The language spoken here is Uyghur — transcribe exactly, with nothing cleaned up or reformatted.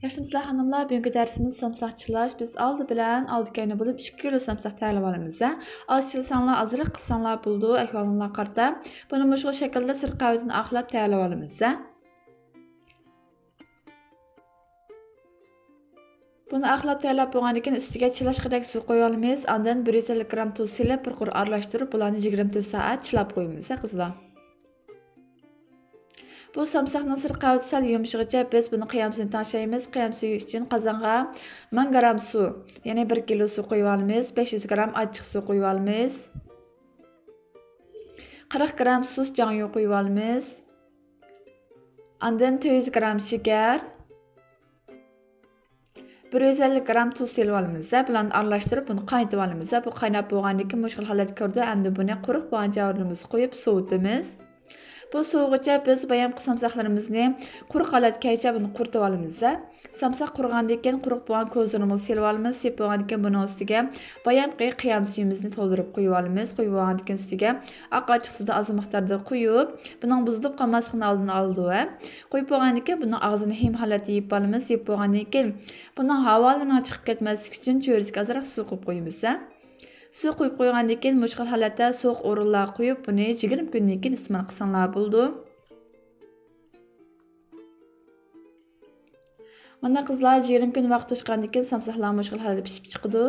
ياخشىمۇسىلەر خانىملار، بۈگۈنكى دەرسىمىز سامساق چىلاش. بىز ئالدى بىلەن ئالدى كەينى بولۇپ ئىككى كىلو سامساق تەييارلىۋالىمىز. ئاز چىلىساڭلار، ئازراق قىلساڭلار بولىدۇ، ئەھۋالىڭلارغا قارىتا. بۇنى مۇشۇ شەكىلدە سىرت قەۋىتىنى ئاقلاپ تەييارلىۋالىمىز. بۇنى ئاقلاپ تەييارلاپ بولغاندىن كېيىن، ئۈستىگە چىلاشقىدەك سۇ قويۇۋالىمىز. ئاندىن بىر يۈز ئەللىك گرام تۇز سېلىپ، بىر قۇر ئارىلاشتۇرۇپ، بۇلارنى يىگىرمە تۆت سائەت چىلاپ قويىمىز، ھە، قىزلار. بۇ سامساقنىڭ سىرت قەۋىتى سەل يۇمشىغىچە بىز بۇنى قىيام سۈيىنى تەڭشەيمىز. قىيام سۈيى ئۈچۈن قازانغا مىڭ گرام سۇ، يەنى بىر كىلو سۇ قويۇۋالىمىز. بەش يۈز گرام ئاچچىق سۇ قويۇۋالىمىز. قىرىق گرام سۇس جاڭيۇ قويۇۋالىمىز. ئاندىن تۆت يۈز گرام شېكەر، بىر يۈز ئەللىك گرام تۇز سېلىۋالىمىز ۋە بۇلارنى ئارىلاشتۇرۇپ، بۇنى قاينىتىۋالىمىز. بۇ قايناپ بولغاندىن كېيىن مۇشۇ خىل ھالەتكە كىرىدۇ. ئەمدى بۇنى قۇرۇق بولغان جاۋۇرنىمىزغا قويۇپ سوۋۇتىمىز. بۇ سوۋۇغىچە بىز بايامقى سامساقلىرىمىزنى قۇرۇق ھالەتكە كەلگۈچە بۇنى قۇرۇتۇۋالىمىز. سامساق قۇرۇغاندىن كېيىن قۇرۇق بولغان كوزىرىمىزنى سېلىۋالىمىز. سېلىپ بولغاندىن كېيىن بۇنىڭ ئۈستىگە بايامقى قىيام سۈيىمىزنى تولدۇرۇپ قويۇۋالىمىز. قويۇپ بولغاندىن كېيىن ئۈستىگە ئاق ئاچچىق سۇنى ئاز مىقداردا قويۇپ، بۇنىڭ بۇزۇلۇپ قالماسلىقىنىڭ ئالدىنى ئالىدۇ. ھە، قويۇپ بولغاندىن كېيىن بۇنىڭ ئاغزىنى ھىم ھالەتتە يېپىپ ئالىمىز. يېپىپ بولغاندىن كېيىن بۇنىڭ ھاۋالىرىنىڭ چىقىپ كەتمەسلىكى ئۈچۈن چۆرىسىگە ئازراق سۇ قويۇپ قويىمىز. ھە، سۇ قويۇپ قويغاندىن كېيىن مۇشۇ خىل ھالەتتە سوغۇق ئورۇنلارغا قويۇپ، بۇنى يىگىرمە كۈندىن كېيىن ئىستېمال قىلساڭلار بولىدۇ. مانا قىزلار، يىگىرمە كۈن ۋاقىت ئۆتكەندىن كېيىن سامساقلار مۇشۇ خىل ھالەتتە پىشىپ چىقىدۇ.